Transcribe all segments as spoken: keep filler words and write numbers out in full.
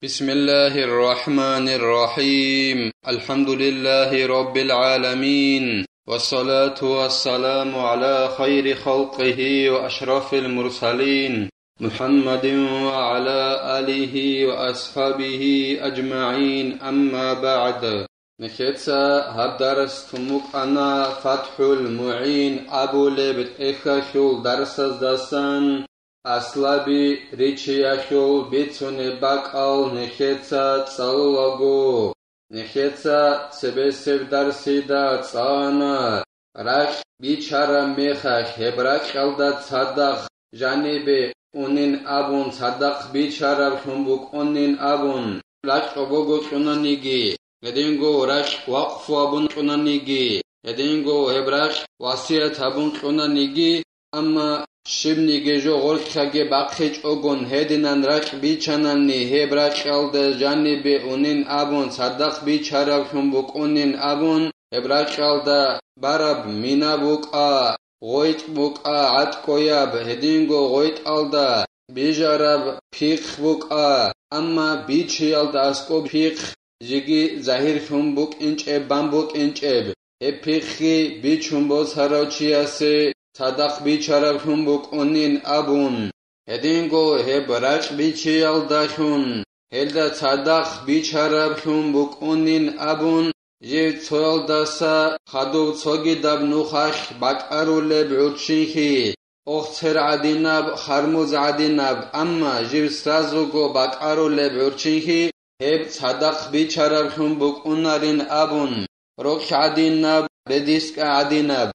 بسم الله الرحمن الرحيم. الحمد لله رب العالمين. والصلاة والسلام على خير خلقه وأشرف المرسلين محمد وعلى آله وأصحابه أجمعين. أما بعد. Нехеца гьаб дарс тумукъана ФатхӀул МугӀин абулеб тӀехьалъул дарсаздасан, аслаби ричиялъул бицунеб бакӀал нехеца цӀалулаго. Нехеца цебесеб дарсида цӀана, ракь бичараб мехалъ гьеб ракьалда цадахъ жанибе унин абун, цадахъ бичараблъун букӀунин абун, ракь обого кьунаниги, гьединго ракь вакъфу абун кьунаниги, гьединго гьеб ракь васият гьабун кьунаниги, амма щибниги жо гъоркьаги бахъичӀогун гьединан ракь бичанани, гьеб ракьалда жанибе унин абун, цадахъ бичараблъун букӀунин абун, гьеб ракьалда бараб мина букӀа, гъойтӀ букӀа гӀатӀкӀояб, гьединго гъойтӀалда бижараб пихъ букӀа, амма бичиялда аскӀоб пихъ жеги загьирлъун букӀинчӀеб, бан букӀинчӀеб, гьеб пихъги бичун босарав чиясе цадахъ бичараблъун букӀунин абун, гьединго гьеб ракь бичиялдалъун гьелда цадахъ бичараблъун букӀунин абун, жив цоялдаса хадув цогидаб нухалъ бакӀарулеб гӀурччинлъи, охцер гӀадинаб, хармуз гӀадинаб, амма жив сразуго бакӀарулеб гӀурччинлъи гьеб цадахъ бичараблъун букӀунарин абун, рокь гӀадинаб, редискӀа гӀадинаб.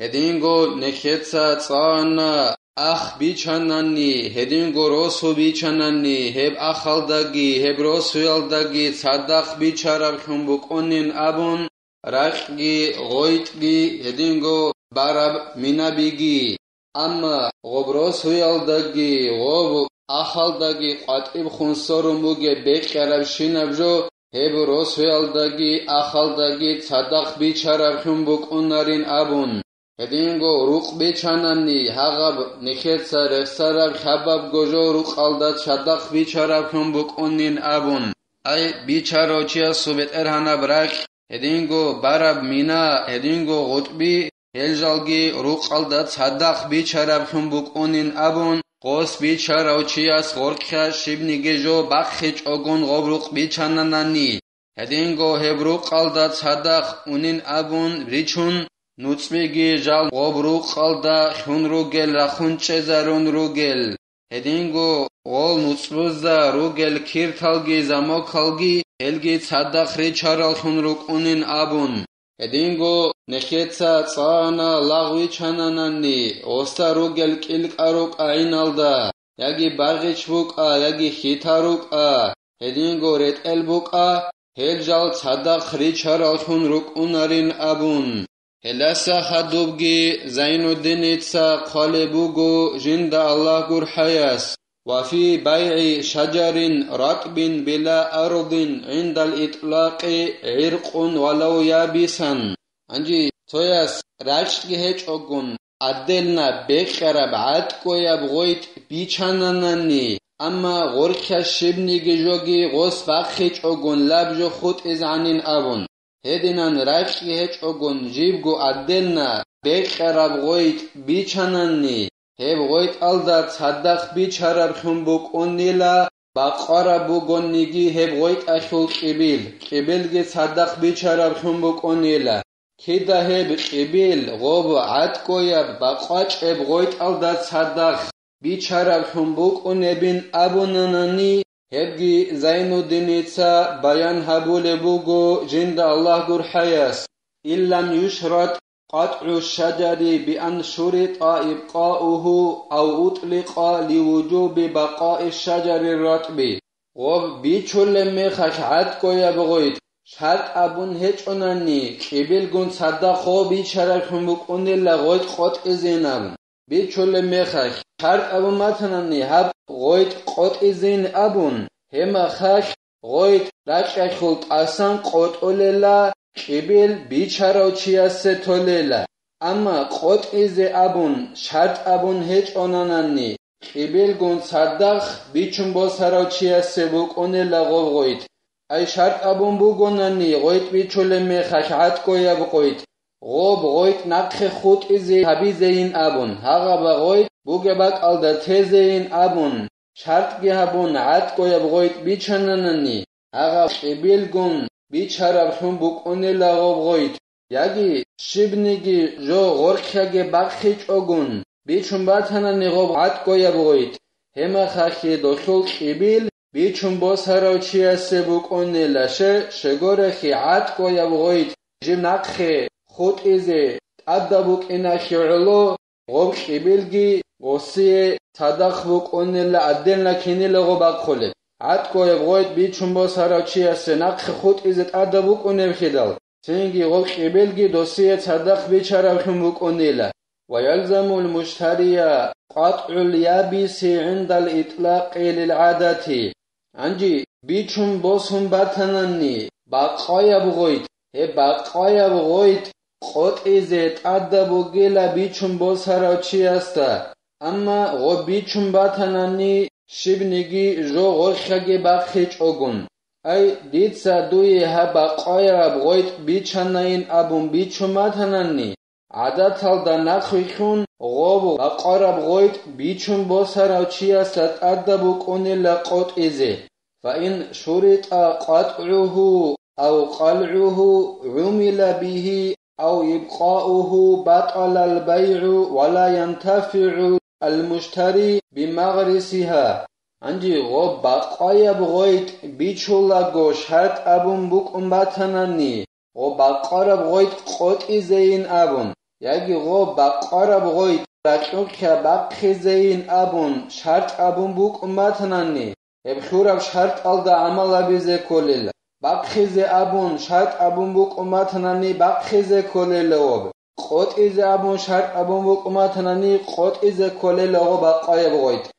Гьединго нехеца цӀана ах бичанани, гьединго росу бичанани, гьеб ахалдаги, гьеб росуялдаги цадахъ бичараблъун букӀунин абун, ракьги, гъойтӀги, гьединго бараб минабиги. Амма гъоб росуялдаги, гъоб ахалдаги къватӀиб хун сорун бугеб бекьарабщинаб жо, гьеб росуялдаги ахалдаги цадахъ бичараблъун букӀунарин абун, гьединго рукъ бичанани, гьагъаб нехеца рехсараб хабабго жо рукъалда цадахъ бичараблъун букӀунин абун. Ай, бичарав чиясул бетӀергьанаб ракь, гьединго бараб мина, гьединго гъутӀби, гьел жалги рукъалда цадахъ бичараблъун букӀунин абун, гъос бичарав чияс гъоркьа щибниги жо бахъичӀогун гъоб рукъ бичананани, гьединго гьеб рукъалда цадахъ унин абун ричун, нуцӀбиги жал гъоб рукъалда лъун ругел рахун чӀезарун ругел, гьединго гъол нуцӀбузда ругел кирталги замокалги гьелги цадахъ ричараллъун рукӀунин абун, гьединго нехеца цӀана лагъ вичананани, гъоса ругел кӀилкӀа рукӀа гӀиналда, яги баргъич букӀа, яги хьита рукӀа, гьединго ретӀел букӀа, гьел жал цадахъ ричараллъун рукӀунарин абун. Гьелдаса хадубги Зайнуддиница хъвалеб буго жинда Аллагь гурхӀаяс: «Ва фи байгӀи шаджарин ратӀбин била ардин гӀиндал итӀлакъи гӀиркъун валав ябисан». Гьанже цояс ракьги гьечӀогун, отдельно бекьараб гӀатӀкӀояб гъойтӀ бичананани, амма гъоркьа щибниги жоги гъос бахъичӀогун лаб жо хутӀизанин абун. Гьединан ракьги гьечӀогун жибго отдельно бекьараб гъойтӀ бичананни, гьеб гъойтӀалда цадахъ бичараблъун букӀунила, бакъвараб бугониги гьеб гъойтӀалъул кьибил, кьибилги цадахъ бичараблъун букӀунила. Кида гьеб кьибил гъоб гӀатӀкӀояб бакъвачӀеб гъойтӀалда цадахъ бичараблъун букӀунебин абунанани, гьебги Зайнуддиница баян гьабулеб буго жинда Аллагь гурхӀаяс: «Иллам юшрат къатӀгӀу шаджари биан шуритӀа ибкъауху ав утӀликъа ливуджуби бакъаи шаджари ратӀби». Гъоб бичулеб мехалъ гӀатӀкӀояб гъойтӀ шартӀ абун гьечӀонани, кьибилгун цадахъ гъоб бичараблъун букӀунила гъойтӀ къотӀизинаб. Бичулеб мехалъ, шартӀ абун батанани гьаб гъойтӀ къотӀизин абун, гьеб мехалъ гъойтӀ ракьалъул тӀасан къотӀулела, кьибил бичарав чиясе толела. Амма къотӀизе абун шартӀ абун гьечӀонанани, кьибилгун цадахъ бичун босарав чиясе букӀунила гъоб гъойтӀ. Ай шартӀ абун бугонани гъойтӀ бичулеб мехалъ гӀатӀкӀояб гъойтӀ, гъоб гъойтӀ нахъе хутӀизе гьабизейин абун, гьагъаба гъойтӀ бугеб бакӀалда тезейин абун, шартӀги гьабун гӀатӀкӀояб гъойтӀ бичананани, гьагъаб кьибилгун бичараблъун букӀунила гъоб гъойтӀ, яги щибниги жо гъоркьаги бахъичӀогун бичун батанани гъоб гӀатӀкӀояб гъойтӀ, гьемахалъе долъул кьибил бичун босарав чиясе букӀунила, ще, щегорехи гӀатӀкӀояб гъойтӀ жиб нахъе хутӀизе тӀадаб букӀиналъе гӀоло, гъоб кьибилги гъосие цадахъ букӀунила, отдельно кинила гъоб бахъулеб. ГӀатӀкӀояб гъойтӀ бичун босарав чиясе нахъе хутӀизе тӀадаб букӀунеблъидал, цинги гъоб кьибилги досие цадахъ бичараблъун букӀунила. ويلزم المشتري قطع اليابس عند الإطلاق للعادة. Гьанже бичун босун батанани бакъаяб гъойтӀ, гьеб бакъаяб гъойтӀ къотӀизе тӀадаб бугила бичун босарав чиясда, амма гъоб бичун батанани щибниги жо гъоркьаги бахъичӀогун. Ай, дица дуе гьаб бакъаяб гъойтӀ бичанайин абун бичун батанани, гӀадаталда нахъвилълъун гъоб бакъараб гъойтӀ бичун босарав чиясда тӀадаб букӀунила къотӀизе. فإن شرط قطعه أو قلعه عمل به أو إبقاؤه بطل البيع ولا ينتفع المشتري بمغرسها. Гьанже гъоб бакъаяб гъойтӀ бичулаго шартӀ абун букӀун батанани, гъоб бакъараб гъойтӀ къотӀизейин абун, яги гъоб бакъараб гъойтӀ ракьулъа бахъизейин абун шартӀ абун букӀун батанани, гьеб лъураб шартӀалда гӀамал гьабизе кколел, бахъизе абун шартӀ абун букӀун батанани бахъизе кколел гъоб, къотӀизе абун шартӀ абун букӀун батанани къотӀизе кколел гъоб бакъаяб гъойтӀ,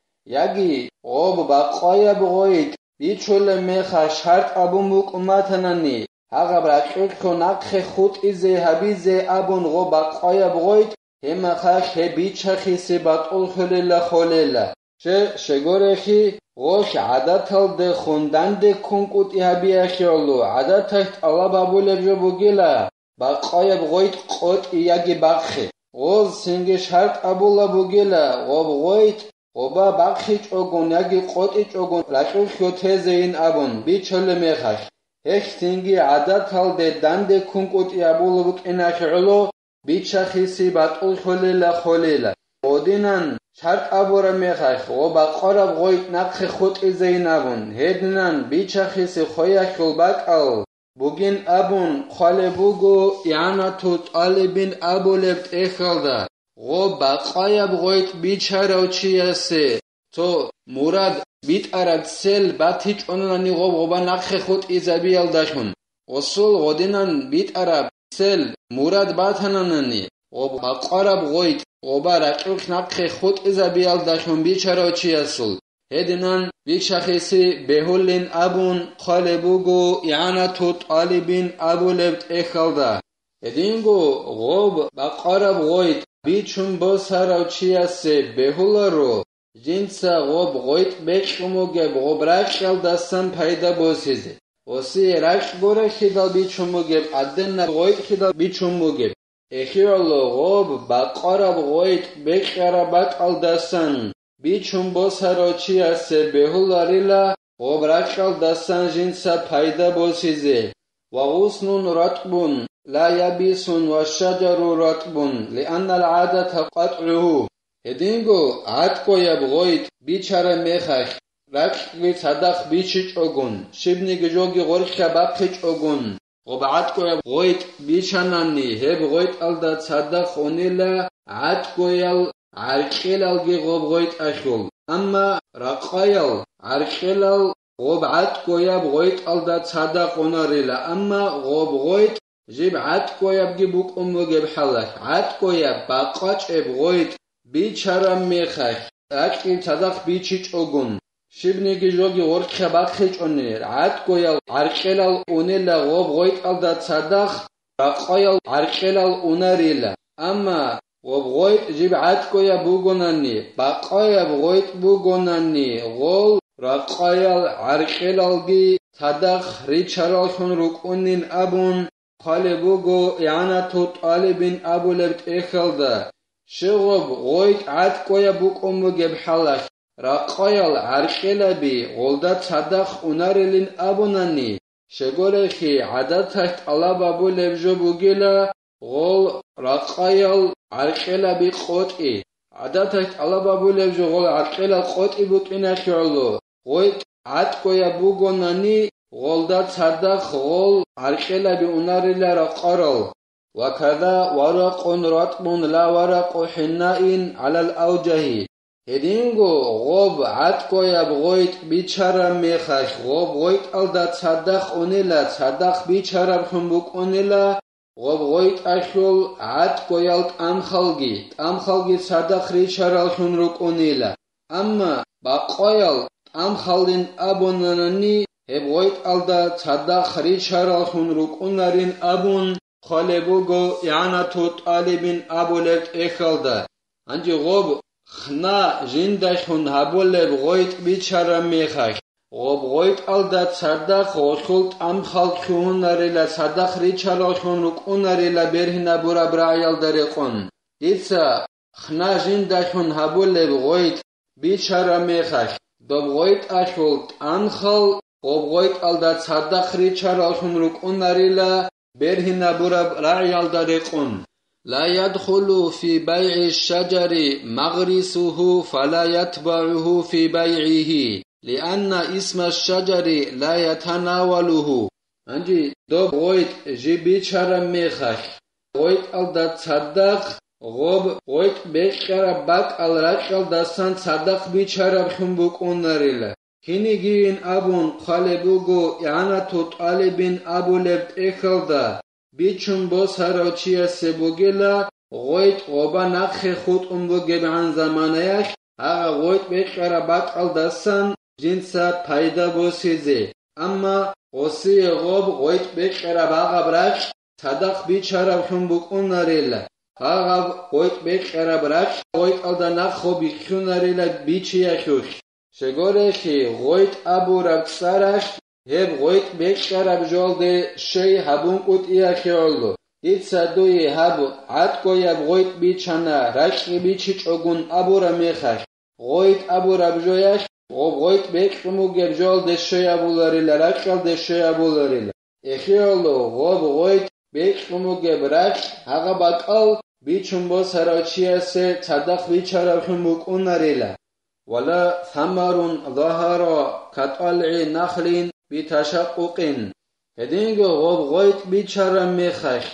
яги гъоб бакъаяб гъойтӀ бичулеб мехалъ шартӀ абун букӀун батанани, гьагъаб ракьулъ нахъе хутӀизе гьабизе абун гъоб бакъаяб гъойтӀ, гьеб мехалъ гьеб бичахиси батӀуллъулила холела. Ще, щегорехи, гъолъ гӀадаталдехун данде ккун кӀутӀи гьабиялъе гӀоло, гӀадаталъ тӀалаб гьабулеб жо бугила, бакъаяб гъойтӀ къотӀи яги бахъе. Гъоз цинги шартӀ абулаб бугила, гъоб гъойтӀ гъоба бахъичӀогун яги къотӀичӀогун ракьулъ тезейин абун бичулеб мехалъ, гьелъ цинги гӀадаталде данде ккун кӀутӀи гьабулеб букӀиналъе гӀоло, бичахиси батӀуллъулила холела. Гъодинан шартӀ абураб мехалъ гъоб бакъараб гъойтӀ нахъе хутӀизейин абун, гьединан бичахиси хвеялъул бакӀал бугин абун хъвалеб буго игӀанату тӀалибин абулеб тӀехьалда, гъоб бакъаяб гъойтӀ бичарав чиясе цо мурад битӀараб цел батичӀонани гъоб гъоба нахъе хутӀизабиялдалъун. Гъосул гъодинан битӀараб цел мурад батананани, гъоб бакъараб гъойтӀ гъоба ракьулъ нахъе хутӀизабиялдалъун бичарав чиясул, гьединан бичахиси бегьулин абун хъвалеб буго игӀанату тӀалибин абулеб тӀехьалда. Гьединго гъоб бакъараб гъойтӀ бичун босарав чиясе бегьуларо, жинца гъоб гъойтӀ бекьун бугеб гъоб ракьалдасан пайда босизе. Гъосие ракь горахьидал бичун бугеб, гӀаденаб гъойтӀхидал бичун бугеб. Эхиялъул гъоб бакъараб гъойтӀ бекьараб бакӀалдасан бичун босарав чиясе бегьуларила гъоб ракьалдасан жинца пайда босизе. وغصن رطب لا يابس والشجر رطب لأن العادة قطعه. Гьединго гӀатӀкӀояб гъойтӀ бичараб мехалъ, ракьги цадахъ бичичӀогун, щибниги жоги гъоркьа бахъичӀогун, гъоб гӀатӀкӀояб гъойтӀ бичанани, гьеб гъойтӀалда цадахъ унила гӀатӀкӀоял гӀаркьелалги гъоб гъойтӀалъул, амма ракъаял гӀаркьелал гъоб гӀатӀкӀояб гъойтӀалда цадахъ унарила, амма гъоб гъойтӀ жиб гӀатӀкӀоябги букӀун бугеб хӀалалъ, гӀатӀкӀояб бакъачӀеб гъойтӀ бичараб мехалъ, ракьги цадахъ бичичӀогун, щибниги жоги гъоркьа бахъичӀони, гӀатӀкӀоял гӀаркьелал унела гъоб гъойтӀалда цадахъ, ракъаял гӀаркьелал унарила. Амма Гъоб гъойтӀ жиб гӀатӀкӀояб бугонани, бакъаяб гъойтӀ бугонани, гъол ракъаял гӀаркьелалги цадахъ ричараллъун рукӀунин абун хъвалеб буго ИгӀанату ТӀалибин абулеб тӀехьалда. Щегъоб гъойтӀ гӀатӀкӀояб букӀун бугеб хӀалалъ, ракъаял гӀаркьелаби гъолда цадахъ унарилин абунани, щегорехи гӀадаталъ тӀалаб абулеб жо бугила гъол ракъаял гӀаркьелаби къотӀи. ГӀадаталъ тӀалаб абулеб жо гъол гӀаркьелал къотӀи букӀиналъе гӀоло, гъойтӀ гӀатӀкӀояб бугонани, гъолда цадахъ гъол гӀаркьелаби унарила ракъарал. Ва када варакъун ратӀбун ла варакъу хӀиннаин гӀалал авжагьи. Гьединго гъоб гӀатӀкӀояб гъойтӀ бичараб мехалъ, гъоб гъойтӀалда цадахъ унела, цадахъ бичараблъун букӀунела, гъоб гъойтӀалъул гӀатӀкӀоял тӀамхалги, тӀамхалги цадахъ ричараллъун рукӀунела. Амма бакъаял тӀамхалин абунанани, гьеб гъойтӀалда цадахъ ричараллъун рукӀунарин абун хъвалеб буго ИгӀанату ТӀалибин абулеб тӀехьалда. Гьанже гъоб хна жиндалъун гьабулеб гъойтӀ бичараб мехалъ, гъоб гъойтӀалда цадахъ гъолъул тӀамхал лъугьунарила, цадахъ ричараллъун рукӀунарила бергьинабураб рагӀиялда рекъон. Дица хна жиндалъун гьабулеб гъойтӀ бичараб мехалъ, доб гъойтӀалъул тӀамхал гъоб гъойтӀалда цадахъ ричараллъун рукӀунарила бергьинабураб рагӀиялда рекъон. لا يدخل في بيع الشجر مغرسه فلا يتبعه في بيعه، لأن اسم الشجر لا يتناوله. Гьанже доб гъойтӀ жиб бичараб мехалъ, гъойтӀалда цадахъ гъоб гъойтӀ бекьараб бакӀал ракьалдасан цадахъ бичараблъун букӀунарила. Кинигийин абун хъвалеб буго ИгӀанату ТӀалибин абулеб тӀехьалда, бичун босарав чиясе бугила гъойтӀ гъоба нахъе хутӀун бугебгӀан заманаялъ гьагъа гъойтӀ бекьараб бакӀалдасан жинца пайда босизе. Амма гъосие гъоб гъойтӀ бекьараб гьагъаб ракь цадахъ бичараблъун букӀунарила, гьагъаб гъойтӀ бекьараб ракь гъойтӀалда нахъ гъоб бихьунарила бичиялъулъ. Щегорехи, гъойтӀ абураб цӀаралъ гьеб гъойтӀ бекьараб жолде щей гьабун кӀутӀиялъе гӀоло. Дица дуе гьаб гӀатӀкӀояб гъойтӀ бичана, ракьги бичичӀогун абураб мехалъ, гъойтӀ абураб жоялъ гъоб гъойтӀ бекьун бугеб жолде щей абуларила, ракьалде щей абуларила. Эхиялъул гъоб гъойтӀ бекьун бугеб ракь гьагъа бакӀал бичун босарав чиясе цадахъ бичараблъун букӀунарила. ولا ثمر ظهر كطلع نخل بتشقق. Гьединго гъоб гъойтӀ бичараб мехалъ,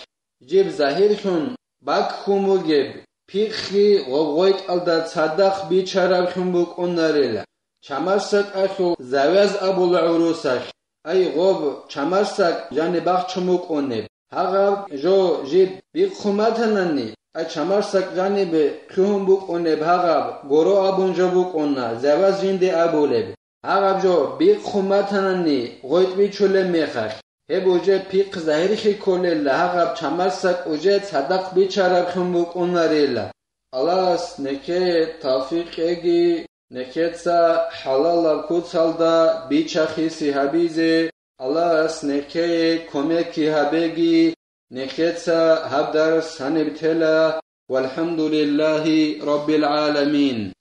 жиб загьирлъун баккун бугеб пихъги гъоб гъойтӀалда цадахъ бичараблъун букӀунарила. ЧамарсакӀалъул завяз абула гӀурусалъ, ай гъоб чамарсакӀ жаниб бахчун букӀунеб, гьагъаб жо жиб бихъун батанани, ай чамарсакӀ жанибе лъугьун букӀунеб гьагъаб горо абун жо букӀуна, завяз жинде абулеб. Гьагъаб жо бихъун батанани гъойтӀ бичулеб мехалъ, гьеб уже пихъ загьирлъи кколелла, гьагъаб чамарсакӀ уже цадахъ бичараблъун букӀунарила. Аллагьас нехее тавфикъ кьеги, нехеца хӀалалаб куцалда бича-хиси гьабизе, Аллагьас нехее кумекги гьабеги, нехеца гьаб дарс гьаниб тела. والحمد لله رب العالمين.